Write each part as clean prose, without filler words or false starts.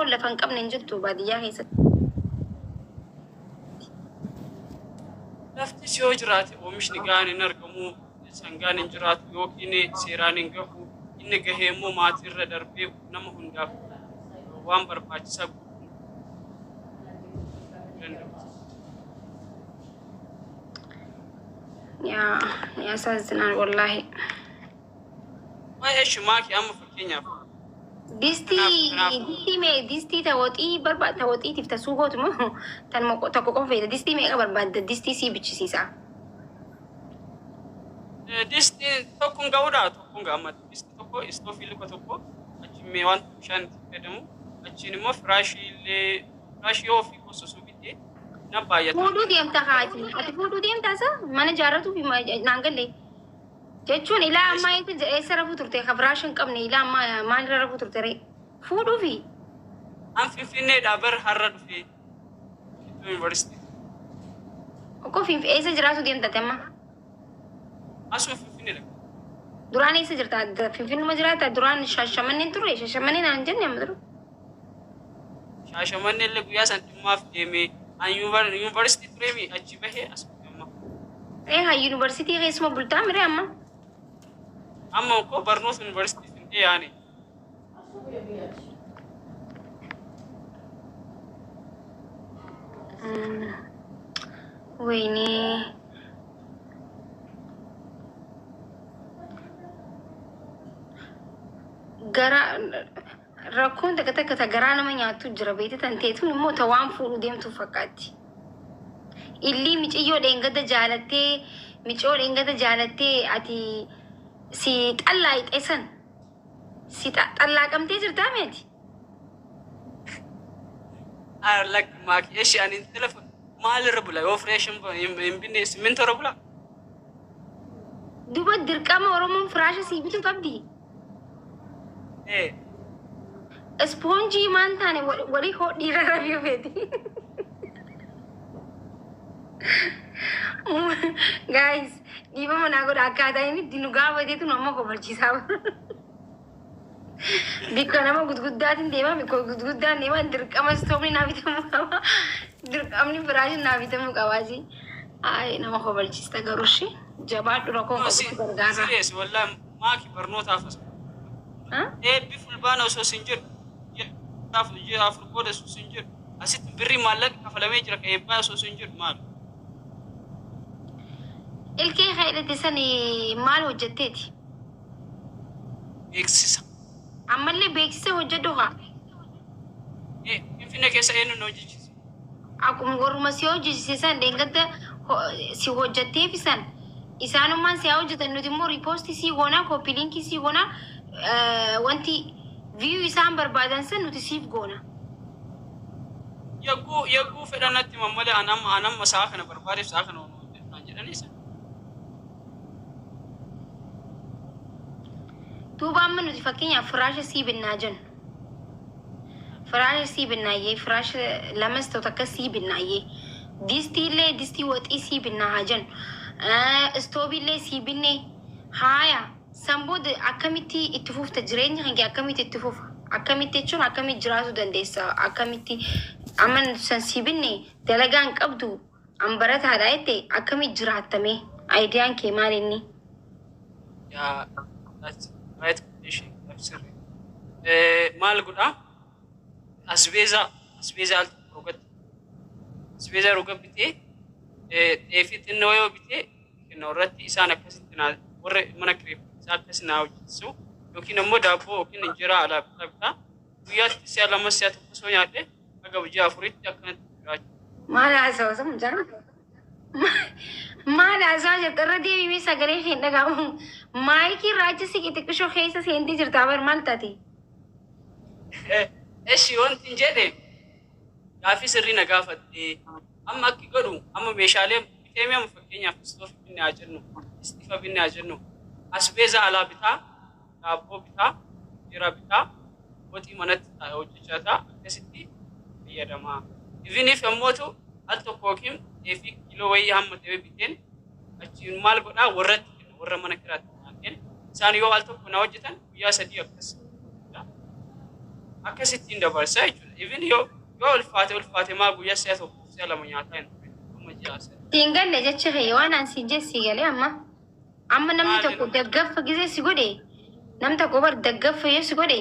Oromoon lafa hin qabne hin jirtu baadiyyaa keessatti. Laftis yoo jiraate oomishni gahaan hin argamu, sangaan hin jiraatu yookiin seeraan hin gahu, inni gahee immoo maatiirra darbee nama hundaaf waan barbaachisaa guutuu hin danda'u. Yaa ያሳዝናል ወላሂ። Waa'ee eshi maakii amma fakkeenyaaf Distii kanaaf distii mee distii ta waxii barbaad ta waxiitiif ta suugootu moo tan tokko qofa feeta? Distii meeqa barbaadda? Distii sii bichisiisa. Disti tokkoon ga'uudha, tokkoon ga'a. Amma disti tokko, istoofii luka tokko, achiin mee wanta bishaan itti fayyadamu, achiin immoo firaashii illee, firaashii yoo ofii kososuu bitee na baay'ata. Fuudhuu deemta haati. Ati fuudhuu deemtaa isa mana jaarratuuf naan galle. Jechuun ilaa ammaa eessa rafuu turte? Ka firaasha hin qabne ilaa ammaa maalirra rafuu turte ree? Fuudhuufi. An Finfinneedhaa bar har'a dhufee Iddoo Yuunivarsiitii. Okkoo eessa jiraatu deemta ati amma? Asuma Finfinneedha. Duraan eessa jirta? Finfinnuma jiraata? Duraan Shaashamanneen turre? Shaashamannee naan jenne amma dura. Shaashamannee illee guyyaa san dhimmaaf deemee an yuunivarsiitii tureemi, achi bahee as dhufe amma. Ee haa, yuunivarsiitii keessuma bultaa miree amma? Amma koo barnoota yuunivarsiitii Finfinnee yaane. Wayinee. Gara rakkoon takka takka ta garaa nama nyaattu jira beekte, tan teetuun immoo ta waan fuudhuu deemtu fakkaatti. Illii miciyyoo dheengadda jaalattee, miciyoo dheengadda jaalattee ati si xallaayixee san si xallaaqamtee jirtaa meeti? Lakki maakii, eshi ani intala maalirra bula yoo fireesh hin binne? Simmintoorra bula. Duba dirqama Oromoon firaasha sii bituu qabdi. Ee. Ispoonjii maan taane walii hodhiirra rafii feeti. Guys, dhiifama naa godha, akkaataa inni itti nu gaafateetu nu amma kofalchiisaa. Bikka nama gudguddaatiin deema, bikka gudguddaan deema, dirqama istoofni naa bitamuu qaba. Dirqamni firaashin naa bitamuu qabaasi. Ay, nama kofalchiista garuu ishee jabaadhu, rakkoo No, qabutti gargaara. Serious wallahi maaki, barnootaaf as. Eebbi fulbaana osoo sin jedhu, ji'a 4 booda osoo sin jedhu, asitti birrii maallaqa kafalamee jira ka eebbaa osoo sin jedhu maal? Ilkee hidhate san maal hojjetteeti? Beeksisa. Ammallee beeksisa hojjedhu haa. Finfinnee keessa eenyu na hojjechiisa? Akkuma warruma si hojjechise san dheengadda si hojjetteefi san isaanummaan si haa hojjetan, nuti immoo repost sii goonaa, copy link sii goonaa, wanti view isaan barbaadan san nuti siif goona. Yagguu fedhan natti himan malee an amma sa'a kana barbaadeef sa'a kana hojjedhu naan jedhanii san. Duuba amma nuti fakkeenyaaf firaasha sii binnaa jennu. Firaasha sii binnaayyee, firaasha lamas ta'u takka sii binnaayyee. Distii illee, distii waxii sii binnaa haa jennu. Istoobii illee sii binnee haaya, san booda akkamitti itti fufta? Jireenya kan kee akkamitti itti fufa? Akkamitti jechuun akkamitti jiraachuu dandeessa? Akkamitti amma nuti san sii binne, dalagaa hin qabdu, an barataadha jette, akkamitti jiraattame? Ideaan kee maal inni? Yaa, that's right question. Sirri. Maal godhaa? Asbeezaa al tokko rogatti. Asbeezaa roga bitee, xeefii xinnoo yoo bitee kenna irratti isaan akkasitti naa warra mana kireeffatu isaa akkasi naa hojjechiisu, yookiin immoo daabboo yookiin injeeraa alaa bitaa bitaa guyyaatti si'a lama si'a tokko osoo nyaadhe haga ji'a 4tti akkanatti jiraachuu. Maal haasawaa isa mucaan? Maal haasawaa jirta? Irra deebimee sagalee kee hin dhaga'amu. Maayikii irraa achi siqi xiqqishoo, keessa seentee jirta bar, maal taate? Eshi, wanti hin jedhe gaafii sirrii na gaafatte. Amma akki godhu, amma meeshaalee bitee, amma fakkeenyaaf istoofii binne haa jennu, istifa binne haa jennu, asbeeza alaa bitaa, daabboo bitaa, injeeraa bitaa, waxii manatti hojjechaa ta'a, akkasitti fayyadamaa. Even if ammootu al tokko yookiin xeefii kiiloo wayii hamma ta'e biteen achiin maal godhaa, warratti kenna, warra mana kiraatti naan kenna. Isaan yoo al tokko na hojjetan guyyaa 3 akkas. Akkasittiin dabarsaa jechuudha. Even yoo ulfaate ulfaate maa guyyaa si'a tokkoof si'a lama nyaataa hin ture. Amma ji'a 3. Siin galle jecha kiyya, waan an siin jesse sii galee amma. Amma namni Maali? tokko daggaffa gizee si godhe, nam tokko bar daggaffa yoo si godhe,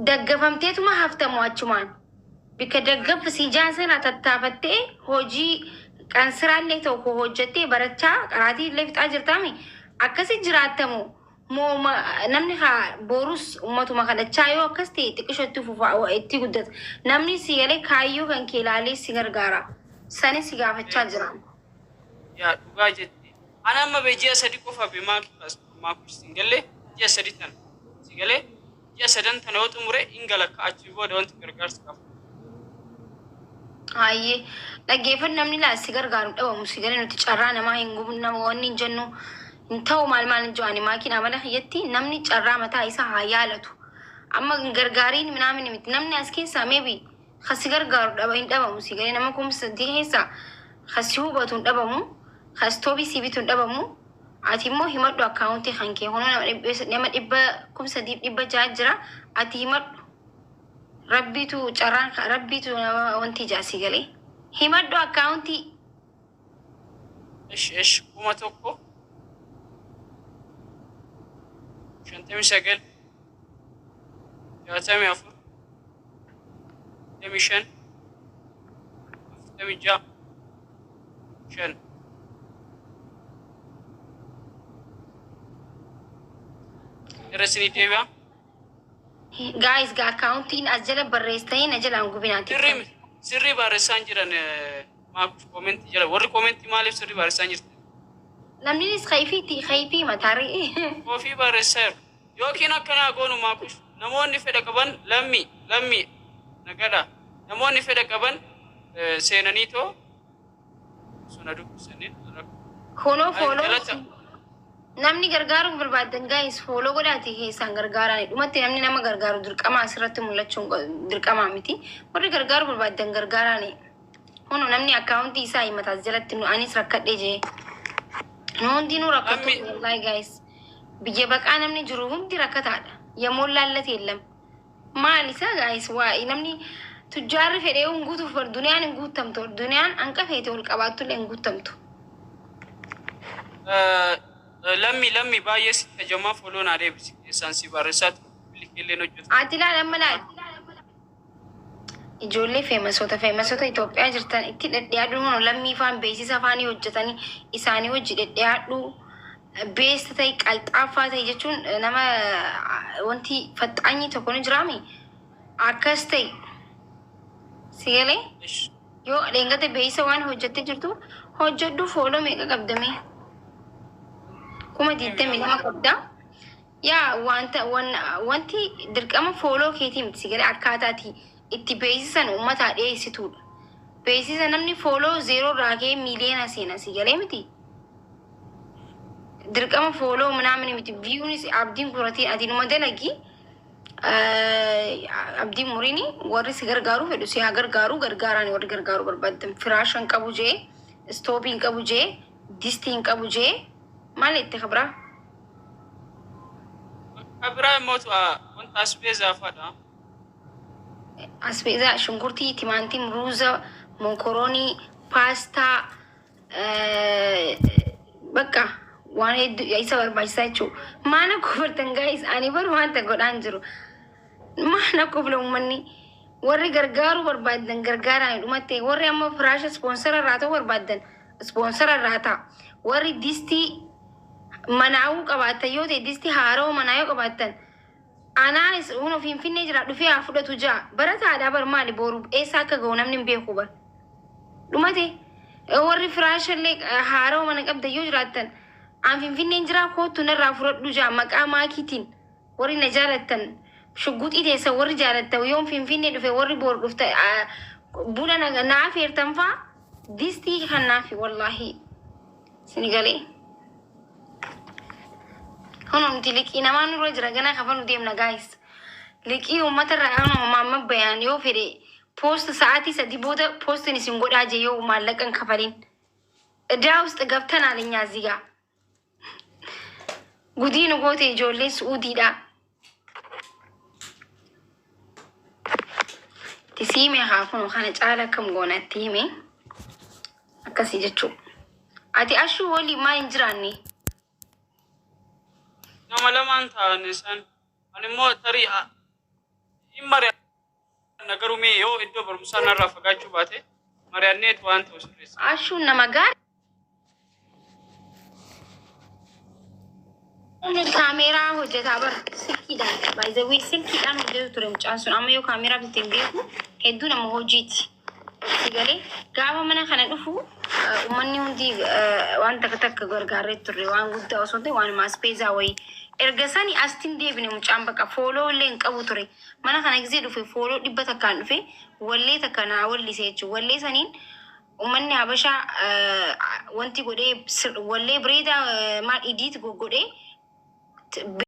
daggafamteetuma haftamu achumaan. Bikka daggaffa si jaan sana tattaafattee hojii qansiraallee tokko hojjettee barachaa qaraatii illee fixaa jirtaami. Akkasi jiraattamu moo namni haa borus ummatuma kadhachaa yoo akkas ta'e xiqqisho itti fufaa itti guddata. Namni si galee kaayyoo kan kee ilaalee si gargaara. Sani si gaafachaa jira. Yaa, dhugaa jette. Ana amma bee ji'a 3 qofa be maakush siin galee ji'a 3 tana. Si galee ji'a sadan tana yoo xumure in gala ka achi booda wanti gargaarsa qabu. Hayyee, dhaggeeffadhu, namni laa si gargaaru dhabamu. Si galee, nuti carraa namaa hin gubnu, nama wanni hin jennu hin ta'u maal maal hin jiru. Ani maakiin amala kiyyatti namni carraa mataa isaa haa yaalatu. Amma hin gargaariin minaamin miti, namni as keessaa maybe ka si gargaaru dhaba hin dhabamu. Si galee, nama 3000 keessaa ka si hubatu hin dhabamu, ka istoobii si bitu hin dhabamu. Ati immoo himadhu akkaawuntii kan kee kunoo nama 3,600 jira, ati himadhu. Rabbiitu carraan rabbiitu nama wanti ijaa, si galee himadhu akkaawuntii. Ish ish, 1059 64 25 46 5. Irra isinii deebi'a. Guys, ga akkaawuntiin as jala barreessitanii na jalaan gubinaati. Sirrii sirrii barreessaan jiran maaf koomentii jala warri koomentii maaliif sirrii barreessaan jirtan? Namninis kayfiitti kayfii mataarii. Ofii barreessaa jiru. Yookiin akkanaa goonu, maakush, namoonni fedha qaban lammii lammii nagadha. Namoonni fedha qaban seenanii too suna dubbisanii rakkoo. Follow follow. Galata. Namni gargaaruu barbaadan, guys, follow godhaati keessaan gargaarani. Dhumatti namni nama gargaaru dirqama asirratti mul'achuun dirqamaa miti. Warri gargaaruu barbaadan gargaarani. Kunoo namni akkaawuntii isaa himata as jalatti, nu anis rakkadhe jee. Nu hundinuu rakkattu. Wallahi guys. Biyya baqaa namni jiru hundi rakkataadha. Yemmoo laallate yeellam. Maal isa guys, waa namni tujjaarri fedhee hin guutuuf bar duniyaan hin guutamtu. Duniyaan hanqa feete ol qabaattullee hin guutamtu. Lammii lammii baay'ee si tajamaa follow naa deebisi keessaan si barreessaa ture bilikeelleen hojjetu. Ati ilaali, amma ilaali. Ijoollee feemasoota Itoophiyaa jirtan itti dhedhiyaadhu. Hono lammii faan beeksisa afaanii hojjetanii isaanii hojii dhedhiyaadhu. Beesta ta'e, qalxaaffaa ta'e jechuun nama wanti faxxaanyi tokko ni jiraami. Akkas ta'e, si galee? Ish. Yoo dheengate beeksisa waan hojjettee jirtu hojjedhu. Follow meeqa qabdame? 22,000 qabda. Yaa, wanta wanti dirqama follow keetii miti, si galee, akkaataati itti beeksisan uummataa dhiyeessituudha. Beeksisa namni follow zero irraa ka'ee miiliyoona seena, si galee miti. Dirqama follow ምናምን miti, viewnis abdiin kuratiin ati numa dalagi. Abdiin muriini, warri si gargaaru fedhu si haa gargaaru, gargaaraan warri gargaaru barbaadan firaasha hin qabu jee, istoobii hin qabu jee, distii hin qabu jee, maal itti kabraa? Ka biraa immoo wanta asbeezaa fa'aadha. Asbeezaa, shunkurtii, timaatim, ruuza, mokoroonii, paastaa, bakka waan hedduu isa barbaachisaa jechuudha. Maana kofaltan guys? Ani bar wanta godhaan jiru. Maana kofla uummanni? Warri gargaaruu barbaadan gargaaraan dhumatte, warri amma firaasha ispoonsara irraa ta'uu barbaadan ispoonsara irraa ta'a. Warri distii manaa'uu qabaatan yoo ta'e, distii haara'uu manaa yoo qabaatan, anaanis kun Finfinnee jira, dhufee haa fudhatu ja'a. Barataadha bar, maali boru eessa akka ga'u namni hin beeku bar. Dhumate warri firaashallee haara'uu mana qabdan yoo jiraattan, an Finfinneen jira, kootu narraa fudhadhu ja'a maqaa maakiitiin. Warri na jaalattan, shugguxii teessa warri jaalattan, yoon Finfinnee dhufe, warri boru dhufta buna naa feertan faa distii kan naafi wallaahi sinigalee. Kun nuti liqii namaa nurra jira, ganaa kafanu deemna guys. Liqii uummata irraa maamma bayaan yoo fedhe post sa'aatii 3 booda poostiin isin godhaa jee yoo maallaqan kafalin. ዕዳ ውስጥ ገብተናል እኛ እዚህ ጋር ጉዲን goote ijoolleen Su'uudiidha. Itti siime haa kunu kana caala akkam goona itti hime akkasii jechuu. Ati ashuu walii maa hin jiraanne? Nama lamaan ta'an isaan. Ani immoo tarii hin mari'anna garuu mee yoo iddoo barumsaa narraa fagaachuu baate mari'anneetu waan ta'u sirreessa. Ashuun nama gaarii. Kaameeraa hojjetaa bara silkiidhaan baay'ee silkiidhaan hojjetu ture mucaan sun amma yoo kaameeraa bitte hin beeku hedduu nama hojiiti. Si galee gaafa mana kana dhufu uummanni hundi waan takka takka gargaarree turre waan guddaa osoo hin ta'in waanuma aspeezaa wayii. Erga sani astiin deebine mucaan bakka follow illee hin qabu ture. Mana kana gisee dhufe follow 100n dhufe wallee takka naa wallise jechuudha. Wallee saniin uummanni Habashaa wanti godhee wallee bareedaa maal idiit godhee.